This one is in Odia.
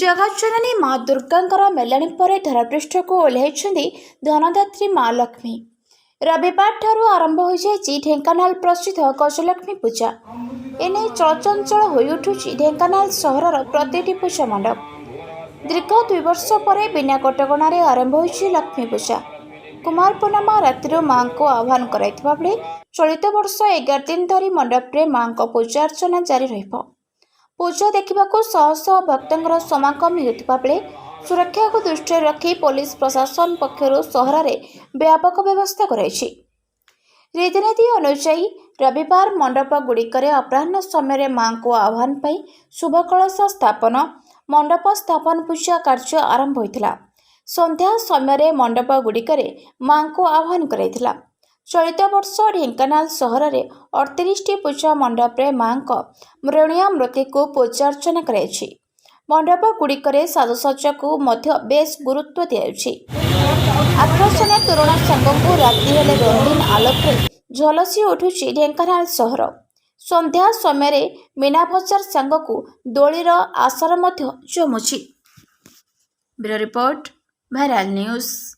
ଜଗତଜନନୀ ମା ଦୁର୍ଗାଙ୍କର ମେଲାଣି ପରେ ଧରାପୃଷ୍ଠକୁ ଓହ୍ଲାଇଛନ୍ତି ଧନଦାତ୍ରୀ ମା ଲକ୍ଷ୍ମୀ। ରବିବାରଠାରୁ ଆରମ୍ଭ ହୋଇଯାଇଛି ଢେଙ୍କାନାଳ ପ୍ରସିଦ୍ଧ ଗଜଲକ୍ଷ୍ମୀ ପୂଜା। ଏନେଇ ଚଳଚଞ୍ଚଳ ହୋଇଉଠୁଛି ଢେଙ୍କାନାଳ ସହରର ପ୍ରତିଟି ପୂଜା ମଣ୍ଡପ। ଦୀର୍ଘ 2 ବର୍ଷ ପରେ ବିନା କଟକଣାରେ ଆରମ୍ଭ ହୋଇଛି ଲକ୍ଷ୍ମୀ ପୂଜା। କୁମାର ପୂର୍ଣ୍ଣିମା ରାତିରୁ ମାଙ୍କୁ ଆହ୍ୱାନ କରାଯାଇଥିବା ବେଳେ ଚଳିତ ବର୍ଷ 11 ଦିନ ଧରି ମଣ୍ଡପରେ ମାଙ୍କ ପୂଜା ଅର୍ଚ୍ଚନା ଜାରି ରହିବ। ପୂଜା ଦେଖିବାକୁ ଶହ ଶହ ଭକ୍ତଙ୍କର ସମାଗମ ହେଉଥିବା ବେଳେ ସୁରକ୍ଷାକୁ ଦୃଷ୍ଟିରେ ରଖି ପୋଲିସ ପ୍ରଶାସନ ପକ୍ଷରୁ ସହରରେ ବ୍ୟାପକ ବ୍ୟବସ୍ଥା କରାଯାଇଛି। ରୀତିନୀତି ଅନୁଯାୟୀ ରବିବାର ମଣ୍ଡପଗୁଡ଼ିକରେ ଅପରାହ୍ନ ସମୟରେ ମାଙ୍କୁ ଆହ୍ୱାନ ପାଇଁ ଶୁଭ କଳସ ସ୍ଥାପନ, ମଣ୍ଡପ ସ୍ଥାପନ ପୂଜା କାର୍ଯ୍ୟ ଆରମ୍ଭ ହୋଇଥିଲା। ସନ୍ଧ୍ୟା ସମୟରେ ମଣ୍ଡପଗୁଡ଼ିକରେ ମାଙ୍କୁ ଆହ୍ୱାନ କରାଯାଇଥିଲା। ଚଳିତ ବର୍ଷ ଢେଙ୍କାନାଳ ସହରରେ 38ଟି ପୂଜା ମଣ୍ଡପରେ ମାଙ୍କ ମୃଣ୍ମୟ ମୂର୍ତ୍ତିକୁ ପୂଜା ଅର୍ଚ୍ଚନା କରାଯାଇଛି। ମଣ୍ଡପଗୁଡ଼ିକରେ ସାଜସଜ୍ଜାକୁ ମଧ୍ୟ ବେଶ୍ ଗୁରୁତ୍ୱ ଦିଆଯାଉଛି। ଆକର୍ଷଣୀୟ ତୋରଣ ସାଙ୍ଗକୁ ରାତି ହେଲେ ରଙ୍ଗୀନ ଆଲୋକରେ ଝଲସି ଉଠୁଛି ଢେଙ୍କାନାଳ ସହର। ସନ୍ଧ୍ୟା ସମୟରେ ମୀନାବଜାର ସାଙ୍ଗକୁ ଦୋଳିର ଆସର ମଧ୍ୟ ଜମୁଛି। Bureau report, viral news.